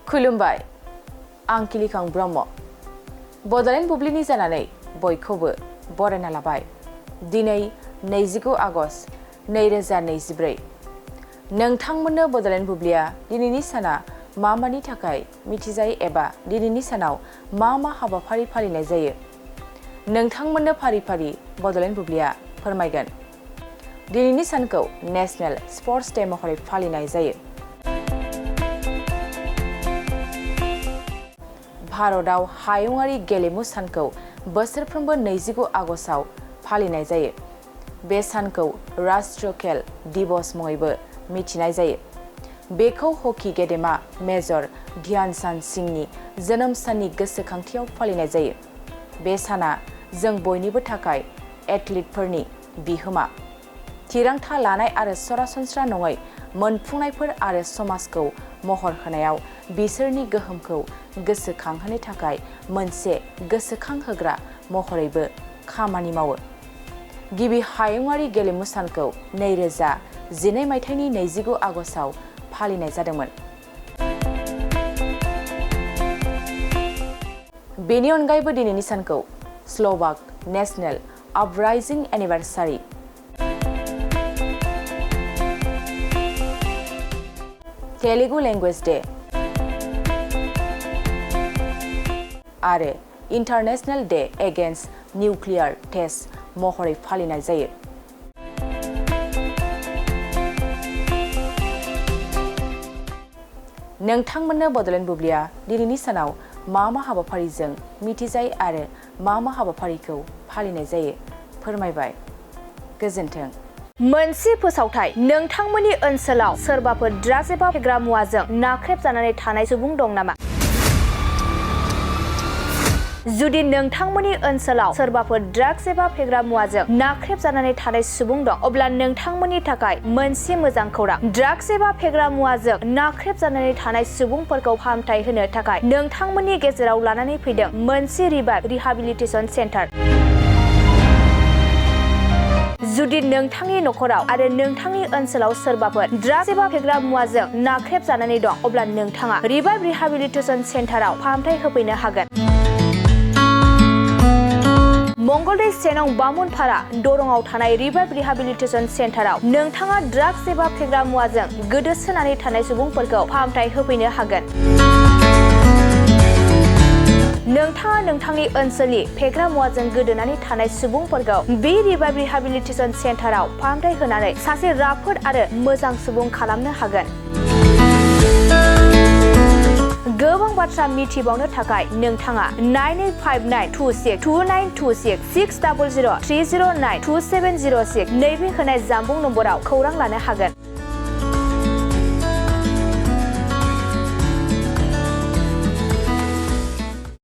खुलुमबाय आं किलिखां ब्रह्म बड'लेण्ड बुब्लिनि जानानै बयखौबो बरायना लाबाय। दिनै 29 आगस्ट 2024 नोंथांमोननो बड'लेण्ड बुब्लिया दिनैनि साना मानि थाखाय मिथिजायो एबा दिनैनि सानाव मा हाबाफारि फालिनाय जायो नोंथांमोननो फारि फारि बड'लेण्ड बुब्लिया फोरमायगोन। दिनैनि सानखौ नेशनेल स्पर्ट्स डे महरै फालिनाय जायो। भारतआव हायुङारि गेलेमु सानखौ बोसोरफ्रोमबो 29 आगस्टआव फालिनाय जायो। बे सानखौ राष्ट्रीय खेल दिवस मुङैबो मिथिनाय जायो। बेखौ हकी गेदेमा मेजर ध्यानचंद सिंहनि जोनोम साननि गोसोखांथियाव फालिनाय जायो। बे साना जों बयनिबो थाखाय एथलीटफोरनि बिहोमा, थिरांथा लानाय आरो सरासनस्रा नङै मोनफुंनायफोर आरो समाजखौ महर होनायाव बिसोरनि गोहोमखौ गोसोखांहोनो थाखाय मोनसे गोसोखांहोग्रा महरैबो खामानि मावो। गिबि हायुङारि गेलेमु सानखौ 2012 मायथाइनि 29 आगस्टआव फालिनाय जादोंमोन। बेनि अनगायैबो दिनैनि सानखौ Slovak national uprising anniversary, Telugu language day आरो international day against nuclear test महरै फालिनाय जायो। नोंथांमोननो बड'लेण्ड बुब्लिया दिनैनि सानाव मा हाबाफारिजों मिथिजायो आरो मा हाबाफारिखौ फालिनाय जायो फोरमायबाय। गोजोन्थों। मोनसे फोसावथाय, नोंथांमोननि ओनसोलाव सोरबाफोर ड्राग्स एबा फेग्रा मुवाजों नाख्रेबजानानै थानाय सुबुं दं नामा? जुदि नोंथांमोननि ओनसोलाव सोरबाफोर ड्राग्स एबा फेग्रा मुवाजों नाख्रेबजानानै थानाय सुबुं दं, अब्ला नोंथांमोननि थाखाय मोनसे मोजां खौरां। ड्राग्स एबा फेग्रा मुवाजों नाख्रेबजानानै थानाय सुबुंफोरखौ फाहामथाय होनो थाखाय नोंथांमोननि गेजेराव लानानै फैदों मोनसे रिभाइभ रिहाबिलिटेसन सेन्टार। जुदि नोंथांनि नखराव आरो नोंथांनि ओनसोलाव सोरबाफोर ड्राग्स एबा फेग्रा मुवाजों नाख्रेबजानानै दं, अब्ला नोंथाङा रिभाइभ रिहाबिलिटेसन सेन्टाराव फाहामथाय होफैनो हागोन। मंगलदै सेनं बामुनपारा दरंआव थानाय रिभाइभ रिहाबिलिटेसन सेन्टाराव नोंथाङा ड्राग्स एबा फेग्रा मुवाजों गोदोसोनानै थानाय सुबुंफोरखौ फाहामथाय होफैनो हागोन। नोंथाङा नोंथांनि ओनसोलनि फेग्रा मुवाजों गोदोनानै थानाय सुबुंफोरखौ बे रिभाइभ रिहाबिलिटेसन सेन्टाराव फाहामथाय होनानै सासे राफोद आरो मोजां सुबुं खालामनो हागोन। गोबां बाथ्रा मिथिबावनो थाखाय नोंथाङा 9859262926 60030927006 नैबे होनाय जानबुं नम्बराव खौरां लानो हागोन।